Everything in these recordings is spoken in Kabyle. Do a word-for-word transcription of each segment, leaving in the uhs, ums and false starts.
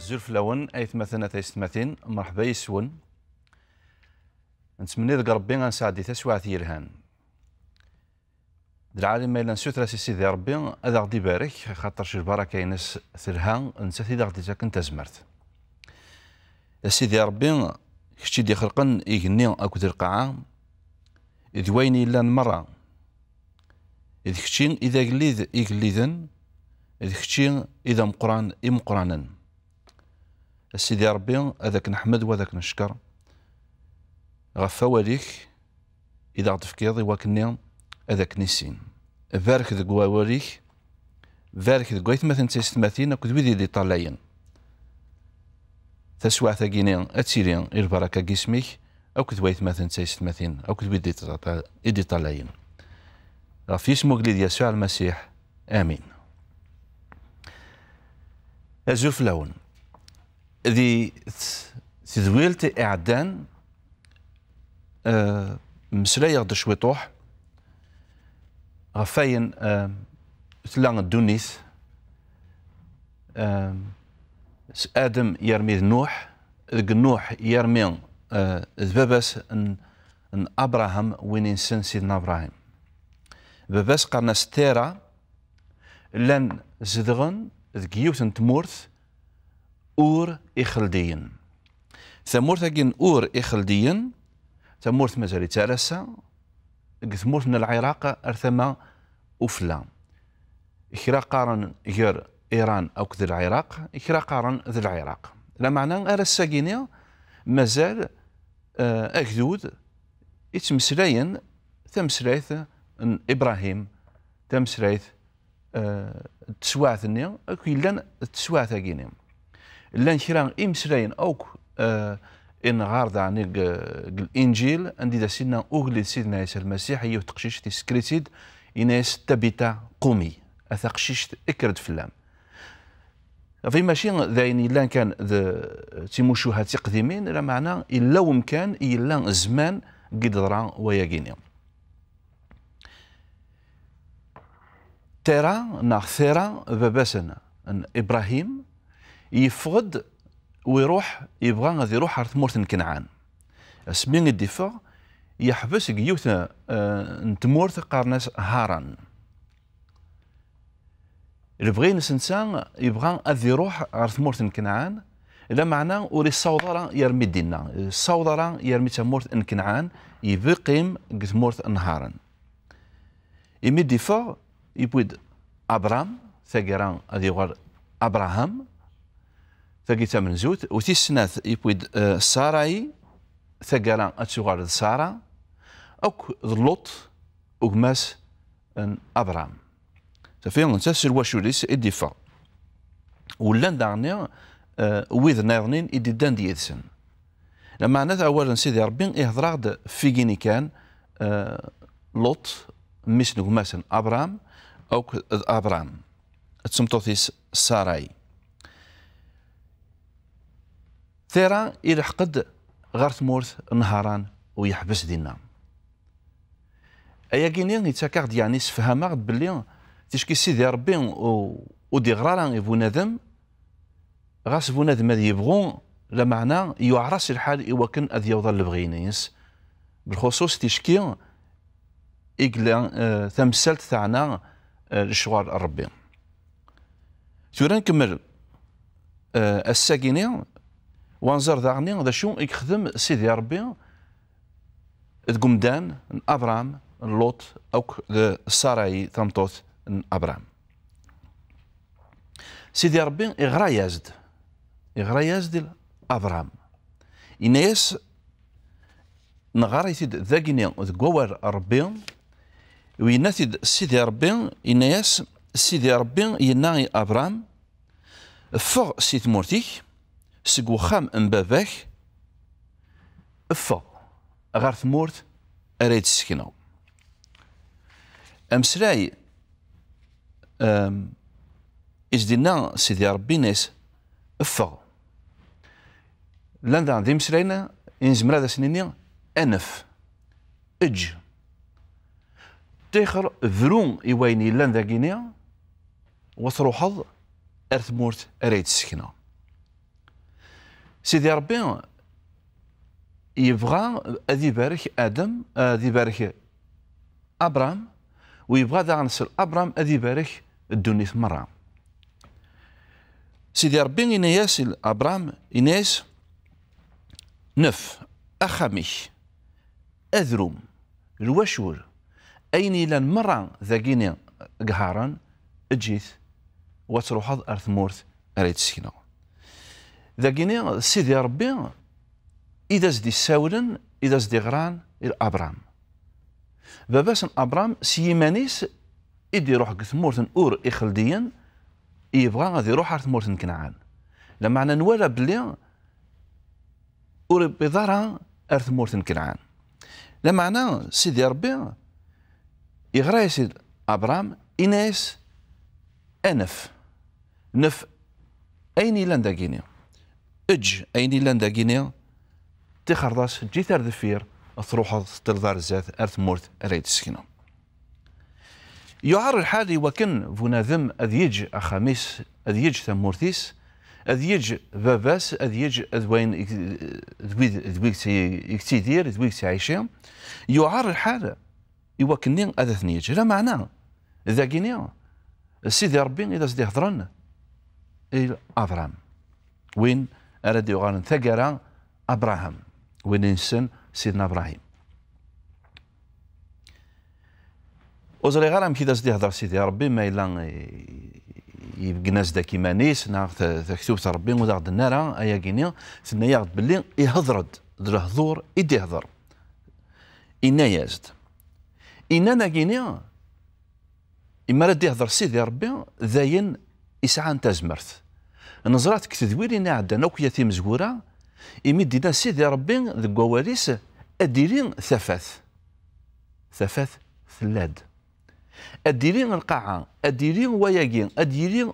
Azul fell-awen, aytmaten a taysetmatin, mreḥba yes-wen. Nettmenni deg Ṛebbi ad nesɛeddi taswiɛt yelhan. D lɛali ma yella nsuter-as i Sidi Ṛebbi ad aɣ-d-ibarek, axaṭer s lbaraka-ines telha, d nettat i d aɣ-d-ittaken tazmert. A Sidi Ṛebbi, kečč i d-ixelqen igenni akked lqaɛa, d wayen yellan merra. D kečči i d agellid igelliden, d kečči i d ameqqran imeqqranen. A Sidi Ṛebbi, ad ak-neḥmed wa ad ak-neckeṛ ɣef wawal-ik i d aɣ-d-tefkiḍ i wakken-nni ad ak-nissin. Barek deg wawal-ik, barek deg waytmaten d taysetmatin akked wid i d-iṭalayen. Taswiɛt-agi-ni ad tili i lbaraka n yisem-ik akked waytmaten d taysetmatin akked wid i d-iṭalayen. Ɣef yisem ugellid Yasuɛ Lmasiḥ, amin. Azul fell-awen. Di t-, tedwilt iɛeddan, eh, mmeslayeɣ-d cwiṭuḥ ɣef wayen, eh, tella ddunit, eh, s Adem yermi d Nuḥ, deg Nuḥ yermi, eh, d baba-s n, n Abraham, win i nessen Sidna Abraham. Baba-s qqaren-as Tera, llan zedɣen deg yiwet n tmurt Ur Ixeldiyen. Tamurt-agi n Ur Ixeldiyen, tamurt mazal-itt ar ass-a, deg tmurt n Lɛiraq ar tama ufella. Kra qqaren gar Iran akked Lɛiraq, kra qqaren d Lɛiraq. Lameɛna ar ass-agi-ni mazal, eh, agdud ittmeslayen tameslayt n Ibrahim, tameslayt, eh, d teswiɛt-nni akk yellan d teswiɛt-agi-ni. Llan kra imeslayen akk, eh, i neɣɣar daɣen deg, deg Linǧil, anda i d as-yenna ugellid Sidna Ɛisa Lmasiḥ i yiwet teqcict, isekker-itt-id, yenna-yas Tabita qumi, a taqcict, ekker-d fell-am. Ɣef mačči d ayen yellan kan d, d timucuha tiqdimin, lameɛna yella wemkan, yella zzman deg i d-yeḍra wayagi-ni. Tera neɣ Tera, baba-s n, n Ibrahim, yeffeɣ-d u iruḥ, yebɣa ad iruḥ ɣer tmurt n Kenɛan. Asmi i d-iffeɣ, yeḥbes deg yiwet, eh, n tmurt qqaren-as Haran. Lebɣi-ines netta yebɣa ad iruḥ ɣer tmurt n Kenɛan, lameɛna ur issaweḍ ara yermi d-inna, issaweḍ ara yermi d tamurt n Kenɛan, yeqqim deg tmurt n Haran. Imi d-iffeɣ, yewwi-d Abram, taggara ad yuɣal Abraham, tagi d tamenzut, u tis snat yewwi-d, eh, Sarai, taggara ad tuɣal d Sara, akk d Luṭ, gma-s n Abram. Safi, netta s lwacul-is i d-iffeɣ. U llan daɣen, eh, wid nniḍen i d-iddan d yid-sen. Lameɛna awal n Sidi Ṛebbi ihḍer-aɣ-d f igini kan, eh, Luṭ, mmi-s n gma-s n Abram, akk d Abram, d tmeṭṭut-is Sarai. Tira ileḥq-d ɣer tmurt n Haran u yeḥbes dinna. Ayagi-ni yettak-aɣ-d, yeɛni yessefham-aɣ-d belli ticki Sidi Ṛebbi u-, ur d-iɣra ara i bunadem, ɣas bunadem ad yebɣu, lameɛna yuɛer-as lḥal i wakken ad yaweḍ ɣer lebɣi-ines. Belxuṣuṣ ticki i yella, eh, tamsalt teɛna, eh, lecɣal n Ṛebbi. Tura nkemmel, eh, ass-agi-ni, wa nẓer daɣen d acu i yexdem Sidi Ṛebbi deg umdan n Abram, n Luṭ, akk d Sarai, tameṭṭut n Abram. Sidi Ṛebbi iɣra-yas-d, iɣra-yas-d i Abram. Yenna-yas, neɣra-t-id dagini deg wawal n Ṛebbi, u yenna-t-id Sidi Ṛebbi, yenna-yas, Sidi Ṛebbi yenna i Abram, ffeɣ si tmurt-ik, seg wexxam n baba-k, ffeɣ ɣer tmurt ara yi-d-tessekneḍ. Ameslay, em, i s-d-inna Sidi Ṛebbi, yenna-yas, ffeɣ. Llan daɣen d imeslayen i nezmer ad as-nini, anef, eǧǧ. Ṭixer, bru i wayen yellan dagini, wa truḥeḍ ar tmurt ara yi-d-tessekneḍ. Sidi Ṛebbi yebɣa ad ibarek Adam, ad ibarek Abram, u yebɣa daɣen s Abram ad ibarek ddunit merra. Sidi Ṛebbi yenna-yas i Abram, yenna-yas: "Nef axxam-ik, adrum, lwacul, ayen yellan merra dagini deg Haran, eǧǧ-it, u ad truḥeḍ ar tmurt ara yi-d-ssekneɣ." Dagini, Sidi Ṛebbi i d as-d-issawlen, i d as-d-iɣran i Abram. Baba-s n Abram, s yiman-is i d-iruḥ deg tmurt n Ur Ixeldiyen, yebɣa ad iruḥ ar tmurt n Kenɛan. Lameɛna nwala belli ur iwwiḍ ara ar tmurt n Kenɛan. Lameɛna Sidi Ṛebbi iɣra-yas i Abram, inna-yas: "Anef, nef ayen yellan dagini. Eǧǧ ayen yellan dagini, tixerḍas eǧǧ-it ar deffir, truḥeḍ teṭṭileḍ ar zdat ar tmurt ara yi-d-ssekneɣ." Yuɛer lḥal i wakken bunadem ad yeǧǧ axxam-is, ad yeǧǧ tamurt-is, ad yeǧǧ baba-s, ad yeǧǧ d wayen i, d wid, d wid i yettidir, d wid yettɛici. Yuɛer lḥal i wakken-nni ad ten-yeǧǧ. Lameɛna, dagini, Sidi Ṛebbi i d as-d-ihedṛen i Abram, win ara d-yuɣalen taggara Abraham, win i nessen Sidna Abrahim. Ur ẓriɣ ara amek i d as-d-ihedṛ Sidi Ṛebbi, ma yella i-, ibeggen-as-d akk iman-is, neɣ ta-, taktubt n Ṛebbi ur d aɣ-d-tenna ara ayagi-nni, tenna-yaɣ-d belli ihedṛ-d, d lehdur i d-ihedṛ. Inna-yas-d. Inna-yas-d, innan-agi-nni, imi ara d-ihder Sidi Ṛebbi, d ayen isɛan tazmert. Neẓra-t deg tedwilin iɛeddan akk, ya timezwura, imi d-inna Sidi Ṛebbi deg wawal-is, ad d-tili tafat. Tafat tella-d. Ad d-tili lqaɛa, ad d-tili wayagi, ad d-yili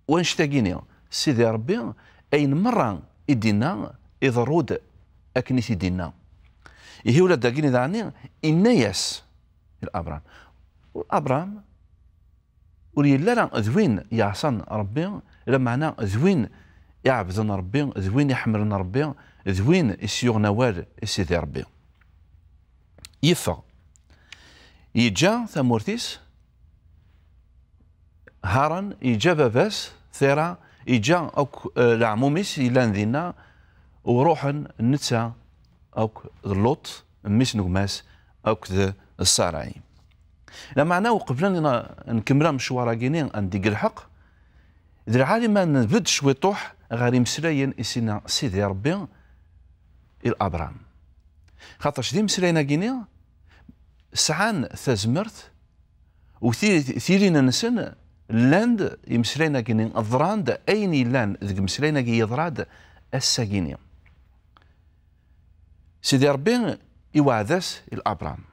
wannect-agi-nni. Sidi Ṛebbi, ayen merra i d-inna, iḍerru-d akken i t-id-inna. Ihi ula d dagi-nni daɣen, inna-yas i Abram. Abram ur yelli ara d win yeɛṣan Ṛebbi, lameɛna d win iɛebden Ṛebbi, d win iḥemmlen Ṛebbi, d win i s-yuɣen awal i Sidi Ṛebbi. Yeffeɣ. Yeǧǧa tamurt-is, Haran, yeǧǧa baba-s, Tira, yeǧǧa akk, eh, leɛmum-is yellan dinna, u ruḥen netta akk d Luṭ, mmi-s n gma-s, akked Saray. Lameɛna, uqbel ad n-, nkemmel amecwar-agi-nni anda i yelḥeq, d lɛali ma nbedd cwiṭuḥ ɣer imeslayen i s-inna Sidi Ṛebbi i Abram. Xaṭerc d imeslayen-agi-nni sɛan tazmert, u ti-, tilin-nsen llan-d, imeslayen-agi-nni ḍran-d, ayen yellan deg imeslayen-agi yeḍra-d ass-agi-nni. Sidi Ṛebbi iweɛɛed-as i Abram.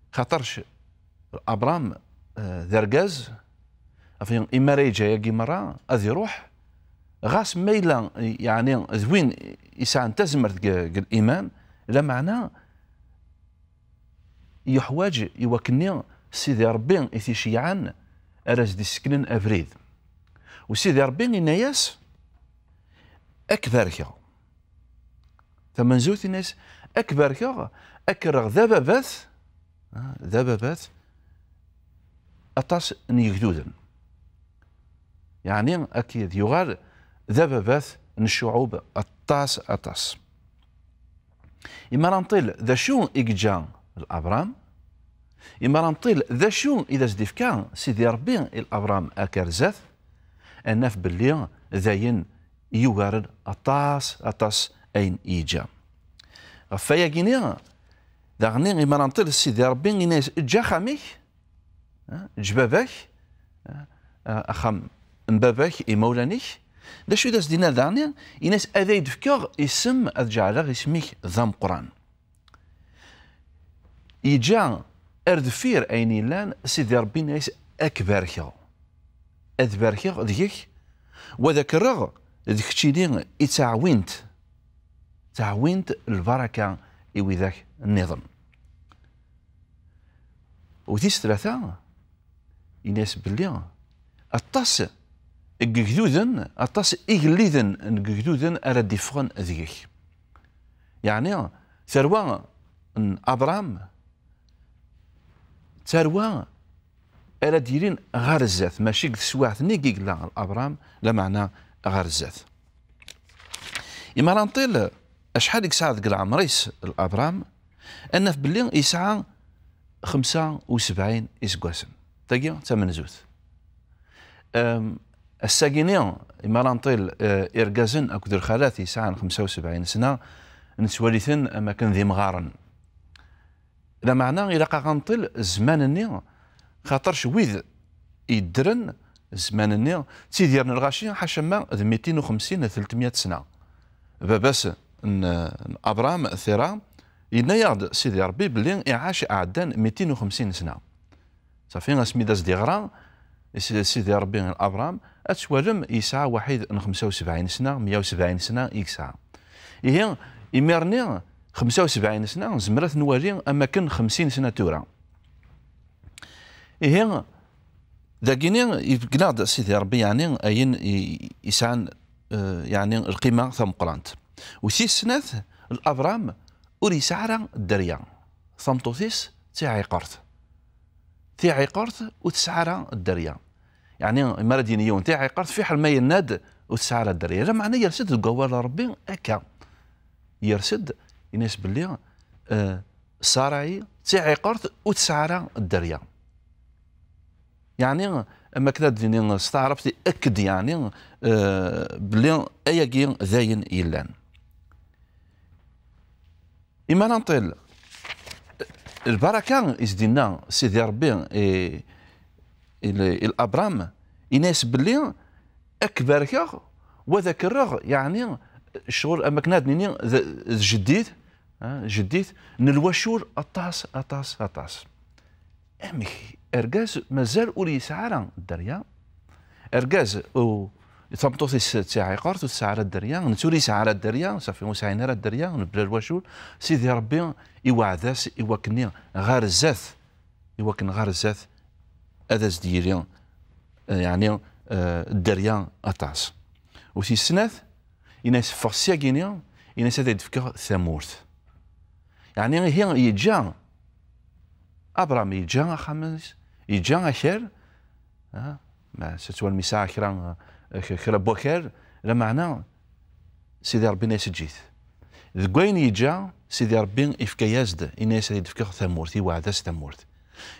Xaṭerc Abram, eh, d argaz, enfin, imi ara yeǧǧ ayagi merra, ad iruḥ, ɣas ma yella, yeɛni, d win yesɛan tazmert deg, deg liman, lameɛna yeḥwaǧ i wakken-nni Sidi Ṛebbi i t-iceyyɛen ara s-d-isseknen abrid. U Sidi Ṛebbi inna-yas: "Ad k-barkeɣ." Tamenzut inna-yas: "Ad k-barkeɣ, ad k-rreɣ d ababat, ah, d ababat aṭas n yegduden." Yeɛni, ad k-yuɣal d ababat n ccuɛub aṭas, aṭas. Imi ara nṭil d acu i yeǧǧa Abram, imi ara nṭil d acu i d as-d-ifka Sidi Ṛebbi i Abram akka ar zdat, ad naf belli d ayen yugaren aṭas, aṭas ayen i yeǧǧa. Ɣef wayagi-nni, daɣen imi ara nṭil d Sidi Ṛebbi, inna-yas: "Eǧǧ axxam-ik, ah, eǧǧ baba-k, ah, axxam n baba-k, imawlan-ik." D acu i d as-d-inna daɣen? Inna-yas: "Ad ay-d-fkeɣ isem, ad ǧeɛleɣ isem-ik d ameqqran." Yeǧǧa ar deffir ayen yellan, Sidi Ṛebbi inna-yas: "Ad k-barkeɣ, ad barkeɣ deg-k, wa ad k-rreɣ d keččini i d taɛwint, taɛwint, lbaraka i widak nniḍen." U tis tlata, ini-as belli aṭas deg yegduden, aṭas igelliden n yegduden ara d-iffɣen deg-k. Yeɛni, tarwa n Abṛam, d tarwa ara d-yilin ɣer zdat, mačči deg teswiɛt-nni i yella Abṛam, lameɛna ɣer zdat. Imi ara nṭil acḥal i yesɛa deg leɛmer-is Abṛam, ad naf belli yesɛa xemsa u sebɛin iseggasen. Tagi d tamenzut. Em, ass-agi-ni, imi ara nṭil, eh, irgazen akked lxalat yesɛan xemsa u sebɛin sna, nettwali-ten am akken d imɣaren. Lameɛna ilaq-aɣ ad nṭil zzman-nni, xaṭerc wid yeddren zzman-nni, ttidiren lɣaci, ḥaca ma d mitin u xemsin, tlettmya sna. Baba-s n, n Abṛam, Tira, yenna-yaɣ-d Sidi Ṛebbi belli iɛac ɛeddan mitin u xemsin sna. Safi, asmi d as-d-iɣra i Si-, Sidi Ṛebbi i Abṛam, ad twalem yesɛa waḥid n xemsa u sebɛin sna, meyya u sebɛin sna i yesɛa. Ihi, imir-nni, xemsa u sebɛin sna, nezmer ad t-nwali am akken xemsin sna tura. Ihi, dagini, ibeggen-aɣ-d Sidi Ṛebbi, yeɛni, ayen i, i yesɛan, eh, yeɛni, lqima tameqqrant. U tis snat, Abṛam ur yesɛi ara dderya. Tameṭṭut-is d tiɛiqert. Tiɛiqert ur tesɛi ara dderya. Yeɛni, mi ara d-yini yiwen, tiɛiqert, fiḥel ma yenna-d ur tesɛi ara dderya. Lameɛna yers-d deg wawal n Ṛebbi akka. Yers-d, yenna-yas belli, eh, Sarai d tiɛiqert ur tesɛi ara dderya. Yeɛni, am akken ad d-nini s taɛrabt, akked, yeɛni, eh, belli ayagi d ayen yellan. Imi ara nṭil, lbaraka i s-d-inna Sidi Ṛebbi i, i, i Abṛam, yenna-yas belli ad k-barkeɣ, wa ad ak-rreɣ, yeɛni, ccɣel, am akken ad nini, d, d jeddi-t, ah, jeddi-t n lwacul aṭas, aṭas, aṭas. Amek? Argaz mazal ur yesɛi ara dderya. Argaz, u, tameṭṭut-is d tiɛiqert, ur tesɛi ara dderya. Netta ur yesɛi ara dderya, safi, ur sɛin ara dderya, mebla lwacul. Sidi Ṛebbi iweɛɛed-as i wakken ɣer zdat, i wakken ɣer zdat ad as-d-yili, eh, yeɛni, eh, dderya aṭas. U tis snat, yenna-yas, ffeɣ syagini, yenna-yas, ad ak-d-fkeɣ tamurt. Yeɛni, ihi, yeǧǧa, Abṛam yeǧǧa axxam-is, yeǧǧa akal, ah, ma s-, ad twalem yesɛa kra, eh, k-, kra n wakal, lameɛna Sidi Ṛebbi yenna-yas eǧǧ-it. Deg wayen yeǧǧa, Sidi Ṛebbi ifka-yas-d, yenna-yas ad ak-d-fkeɣ tamurt, iweɛɛed-as tamurt.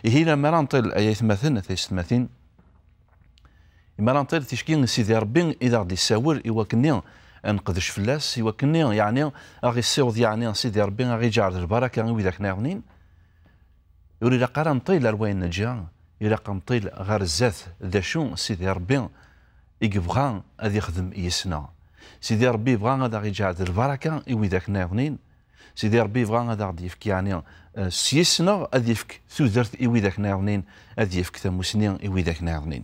Ihi, lemmer ara nṭil, ay aytmaten, a taysetmatin, imi ara nṭil ticki, Sidi Ṛebbi i d aɣ-d-issawel i wakken-nni ad neqdec fell-as, i wakken-nni, yeɛni, a ɣ-issiweḍ, yeɛni, Sidi Ṛebbi a ɣ-iǧɛel d lbaraka i widak nniḍen. Ur ilaq ara nṭil ar wayen neǧǧa, ilaq ad nṭil ɣer zdat d acu Sidi Ṛebbi i yebɣa ad ixdem yis-neɣ. Sidi Ṛebbi yebɣa ad aɣ-iǧɛel d lbaraka i widak nniḍen. Sidi Ṛebbi yebɣa ad aɣ-d-yefk, yeɛni, eh, s yis-neɣ ad yefk tudert i widak nniḍen, ad yefk tamusni i widak nniḍen.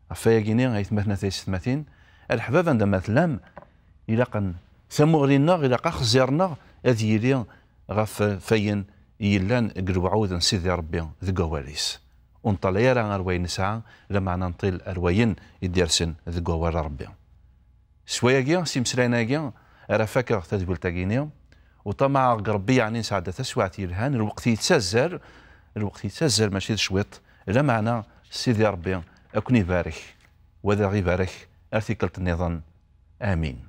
Ɣef wayagi-ni, aytmaten a taysetmatin, a leḥbab anda ma tellam, ilaq n-, tamuɣli-nneɣ, ilaq axẓir-nneɣ ad yili ɣef wayen yellan deg lewɛud n Sidi Ṛebbi deg wawal-is. Ur nṭalay ara ar wayen nesɛa, lameɛna nṭil ar wayen i d-irsen deg wawal n Ṛebbi. S wayagi, s imeslayen-agi, ara fakeɣ tadwilt-agi-ni, u ṭamaɛeɣ deg Ṛebbi, yeɛni nesɛedda taswiɛt yelhan, lweqt yettazzal, lweqt yettazzal mačči d cwiṭ, lameɛna Sidi Ṛebbi ad ken-ibarek, wa ad aɣ-ibarek ar tikkelt nniḍen. Amin.